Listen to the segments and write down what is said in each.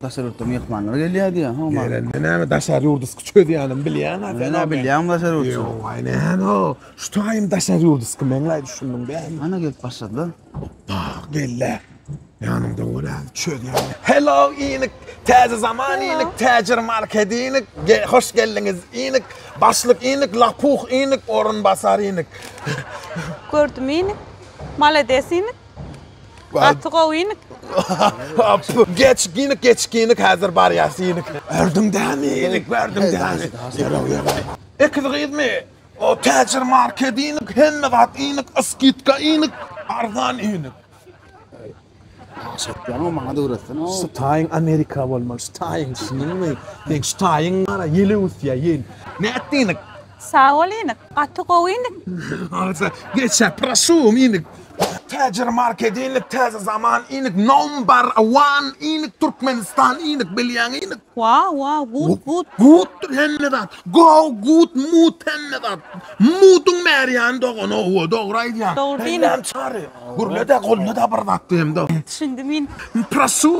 Daşary ýurtdan myhmanlar gelýär diýýär. Ho, ma. Gelende näme daşary ýurdusky çözýänim bilýän-ä sen. Men-ä bilýän daşary ýurtçy. Ýok, aý näme o? Şu taýym daşary ýurdusky meňläý düşündiň dälmi? Ana gelip başladylar. Bak, gel-le. Ýanyňda bol-ä, çözýän. Hello, inik. Täze zaman inik, täjir market inik. Hoş geldiňiz inik. Başlyk inik, lapuh inik, orunbasar inik. Gördüm inik. Malades inik. Gaty gowy inik. Geç ginik geç ginik häzir barýas inik. Gördüň dämi inik gördüň dämi. Ýöre ýöre. Ekiz gyzmy? O täjir market inik hemme zat inik skitka inik arzan inik. Ýagşy etýäň maňa da öwretsene. Şu taýyň Amerika bolmaly şu taýyň düşündiňmi? Seň şu taýyň gara ýel öwüsýär ýel. Nätdi inik? Sag bol inik. Gaty gowy inik. Geçä proşu inik. Täjir market inik täze zaman inik number one inik Türkmenistan inik bilýäň inik. Wow wow gut gut. Gutdyr hemme zat. Go gut mut hemme zat. Mudyň bärýany dogan owo dogry aýdýaň. Dogry inik. Hemem çary. Gürle-de goluna-da bir zat diýemde. Düşündim inik. Proşu.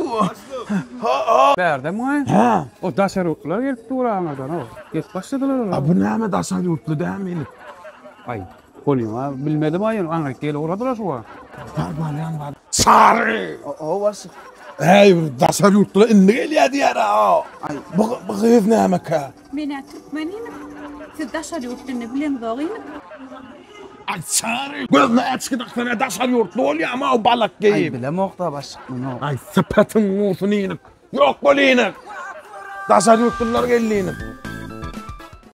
Bärde muňa? Hä. O daşary ýurtlular gelip dur aňyrdan o. Gelip başladylar olar. A bu näme daşary ýurtly dämi inik? Aý, bolýa, bilmedim aý, aňryk gelip ugradylar şu wagt. Bar barýan bar. Çary! O başlyk. Äý, bir daşary ýurtlular indi gelýär diýär-ä. Aý, bu bu gyz nämekä? Men-ä türkmen inik. Siz daşary ýurt dilini bileňzok inik. Aý, Çary, gözüne äçgi daksana daşary ýurtly bolýamy o balak Aý, geýip? bilemok-da başlyk muny. Aý, sypatyň gursun inik. Ýok bol inik. Daşary ýurtlular geldi inik.